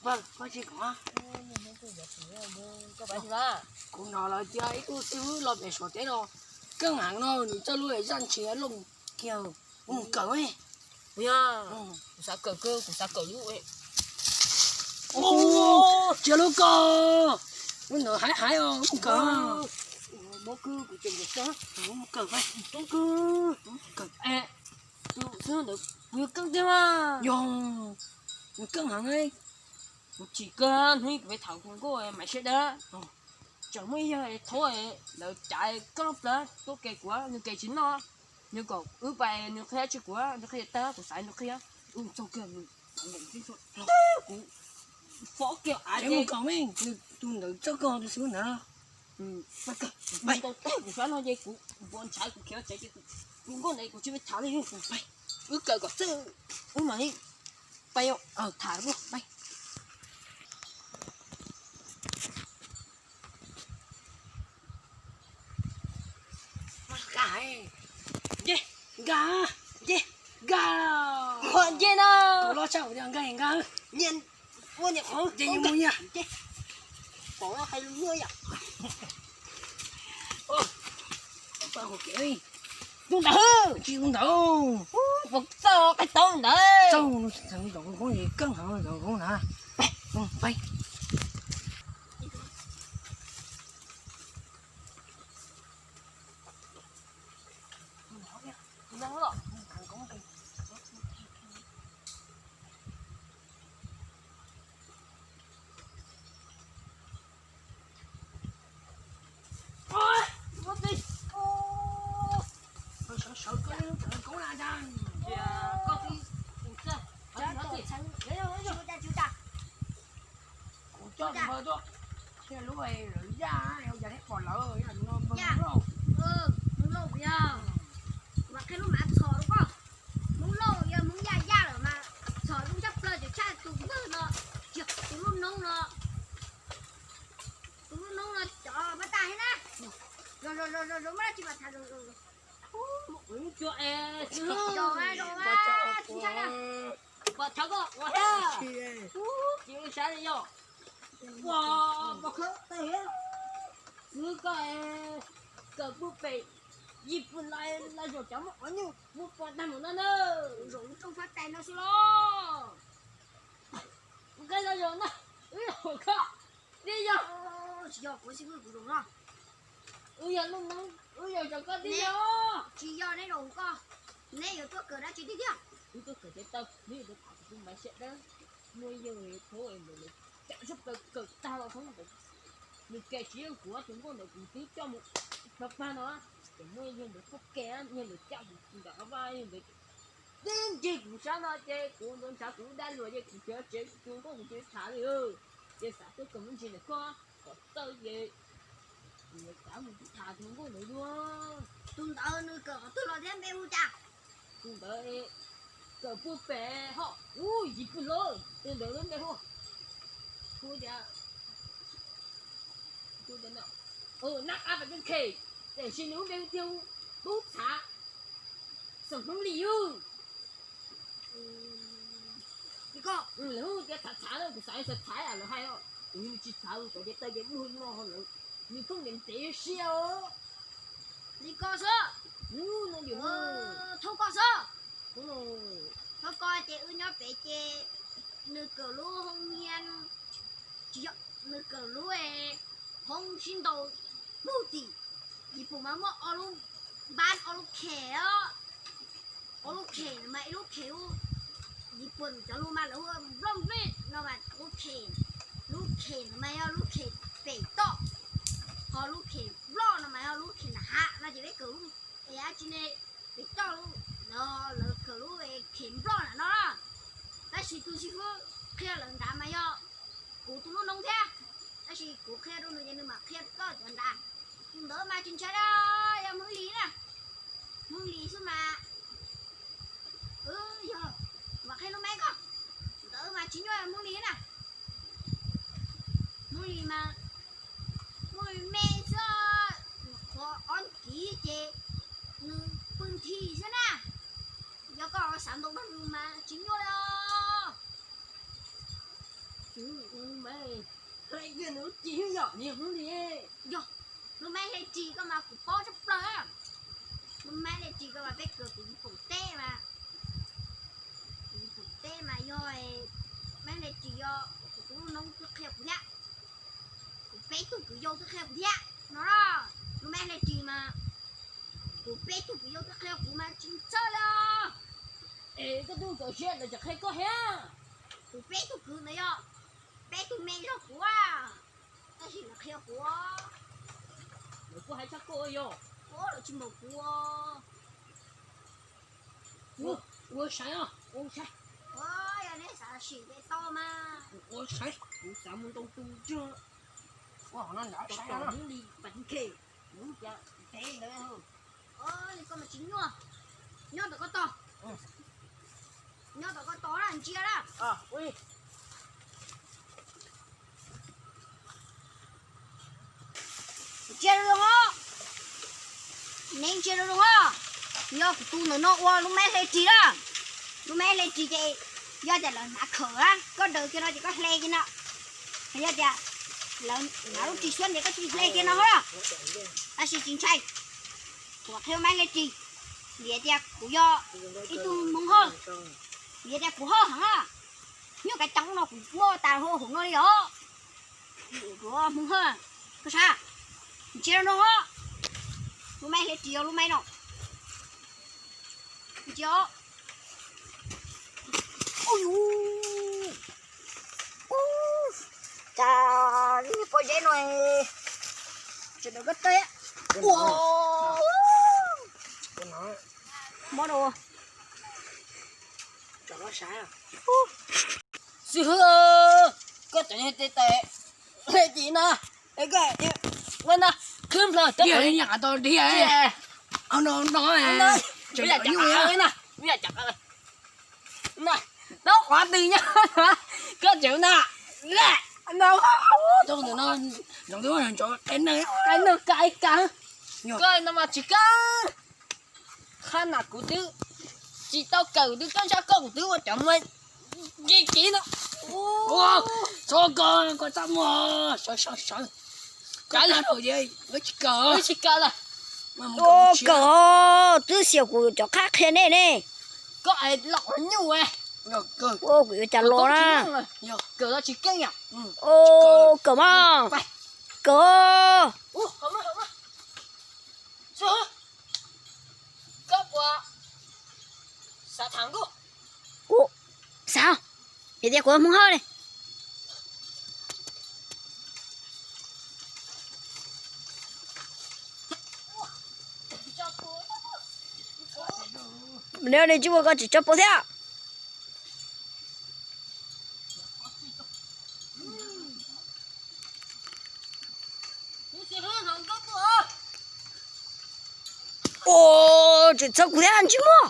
Pawg, koj tsis kom. Kuv hnov lawv tias ib tug xib hwb los pem Suav teb no, keej heev no, nws coj lub zaj ntshis looj kiag, kuv mus kawm. Kuv xav kawm, kuv xav kawm lub. Cia lub ko, lub ntawd hais hais os, mus kawm. Mus kawm, mus kawm. Tus xib hwb ntawd kuv yuav keej tiag mas. Yog, nws keej heev. Kuv chim kawg, hnub kuv peb tham hluas nkauj mas siab dawb. Tseem muaj ib yawg thaub lawv cav koj plaws tuaj ke kuv, nws ke tsis noj, nws kom wb pais nws qhia tsis kuv, nws qhia tag kuv xav nws qhia, wb txog kiag nws kuv fob kiag av ces tus ntawd txog koj tus xib hwb ntawd. Tau tag kuv sab no ces kuv npau ntshav kuv khiav tsev ces kuv nkauj ntawd kuv tsis pais tham li. Wb kawm kom txawj, wb mam li pais tham luaj. Nkag, nkag, nkag, nkag. Ua nce no. Tus loj tshaj kuv tias nkag nkag. Nyias ua nyias qhov, nce nyias mus nyias. Pom hais lus yam. Tus ntawd, tsis tus ntawd. Txawj qaib taub ntawd. Txawj ntawd, ntawd koob na. Pais. Kuv coj npawg tuaj qhia lub lawv yaj, yog yog thiab pom lawv yog no npawg Hmoob Lauj. Hmoob Lauj yog, mas qhia lub mav txhos rau koj. Hmoob Lauj yog Hmoob Yaj yaj lawm mas txhos zoo tshaj plaws, tseem tshaj tus npawg no, tus lub noob no, tus lub noob no cov pab tag thiab na. Zoo zoo zoo zoo, muaj dab tsi mas tham zoo zoo. Zoo mas zoo mas, tsis ntshai na. Pom thaum koj ua thiab, tsis ua sab li yog. Ua, pom khawb tawg thiab. Xwb koj kawm puag pem Yij Pwm Lais laj zaum cov muaj qhov nyuj muaj pom tag mus no na. Kuv zaum lub rooj fab tais no xwb los. Kuv qhia laj zaum no, wb yog koj, wb yog, tsis yog kuv xib hwb kuv zaum no. Wb yog lub noob, wb yog zaum koj tib yog. Tsis yog neb zaum koj, neb yuav tuaj kawm dab tsi tiag tiag? Wb tuaj kawm cev taw, neb yuav tuaj tham kuv tus mas siab dawb. Muaj yawg thaub ntawd lawv cam sab plaws kawm tag los thoob ntawd. Nws ke tsis yeej kuv tus nkauj ntawd kuv twb coj mus pag pag no. Ces muaj yawg ntawd tuaj ke, yawg ntawd cam kuv ntawm qab vaj, yawg ntawd tib ncig kuv sab no ces kuv ntaus ntshav kuv dab luag ces kuv khiav tsev, tus nkauj kuv tsis tham li. Ces xav tuaj kawm me ntsis ntawm koj kom txawj ces kuv yuav kav mus tham tus nkauj ntawd dua. Tus ntawd nws kawm qhov twg los thiab npe hu cas? Tus ntawd kawm puag pem hoj ub Yij Pwm Lais, tus ntawd npe hu hu tias Nab Qab Pas Kheej, tiam sis nws lub npe hu tiag hu Tub Txhav, xeem Hmoob Lis yug. Lawv hu tias Txhav Txhav na, kuv xav Txhav Txhav lawv hais os, kuv tsis txhav, kuv cov cev taw ces muag no lawm, nws pheej ntev ntev siab os. Li ko xwb. Thoob ko xwb. Thoob ko ces wb nyob pem ces nws kawm lub hoo nyiaj, tsis yog, nws kawm lub hoob sib ntaus lub tim Yij Pwm mas muaj ob lub npab, ob lub khem os. Ob lub khem no mas ib lub khem ub, Yij Pwm cov lus mas lawv hu nplooj nplij no mas lub khem, lub khem no mas yog lub khem pem toj, ho lub khem nploj no mas yog lub khem nram hav no ces peb kawm lub es dab tsi ne, pem toj lub, lawv kawm lub khem nploj nram no. Tab sis tus xib fwb qhia lawv nrad mas yog kuv tus lub noob thiab, tab sis kuv qhia rau nws ces nws mam qhia toj cov nrad. Tus ntawd mas tsis ntshai, yog Hmoob Lis na, Hmoob Lis xwb mas. Yog, mam qhia lub maib koj, ntawd mas tsis nyuaj Hmoob Lis na. Hmoob Lis mas, Hmoob Lis me xwb, qhuav ob kiv ces nws pw nthi xwb na. Yog koj xav ntaus dog nws mas tsis nyuaj li os. Yog, lub mab hle ris koj mas kuv paub tshaj plaws. Lub mab hle ris koj mas peb kws kuv yim pum teb mas, kuv yim pum teb mas yog mab hle ris yog kuv tus noob twb qhia kuv thiab. Kuv peb tug kwv yau twb qhia kuv thiab no. Lub mab hle ris mas kuv peb tug kwv yau twb qhia kuv mas tsis txhawj li. Es koj tub txaus siab lawv tseem qhia koj thiab. Kuv peb tug kwv ntawd yog peb tug me zog kuv, tab sis lawv qhia kuv. Lawv kuj hais tshaj koj yog, lawv tsis npaum kuv. Ua saib, ua saib. Yog neb xav sim ces tau mas. Ua saib, kuv xav mus ntau tus tsuag. Ua hov no nrad saib no. Hnub li pas khe, hnub cas ntev ntawd. Koj mas tsis nyuaj, nyob tom koj tog, nyob tom koj tog na ntsia na. Ntsia zoo zoo os, neb ntsia zoo zoo os. Yog kuv tus ntawm no ua lub mab hle ris na, lub mab hle ris ces yog tias lawv hnav khawm a koj daws kiag no ces koj hle kiag no. Yog tias lawv hnav lub ris xwb ces koj cia li hle kiag no hos. Tab sis tsis ntshai, kuv qhia mab hle ris, vim tias kuv yog ib tug Hmoob Hawj, vim tias kuv hawj heev na. Nyuj kav ceev no kuv muaj tas hauv no li os. Kuv Hmoob Hawj, koj saib, ntsia no os, lub mab hle ris yog lub mab no. Ntsia, ua cas pob zeb no tseem dawm koj teb. Ua, mob no. Xib hwb, koj cov niag tes tes hle ris na, ua na, khwb nplog tau dhia no no, tseem yam nyuj na. Tau qhov twg nyob koj tseem na. Tau ntawm no, zoo twb ntsoov qe neeg, qe neeg ka ka, koj no mas tsis ka. Qhab na kuv twb tsis tau kawm, twb tub ntshab koj, kuv twb ua cov muag kiv kiv no. Txhob koj, koj txaj muag, sawv sawv sawv. Koj tsis kawm, tsis kawm lawm. Kawm, twb xiam kuv cov qhab qhia nej ne. Koj es los nyuj, kuv yuav cas los na. Kawm los tsis keej yom. Kawm mas, kawm. Koj puas xav tham kuv? Kuv xav, vim tias kuv Hmoob Hawj li. Neb tsis muaj koj tsis tso pua thiab. Ua, tseem txog kuv thiab ntsej muag.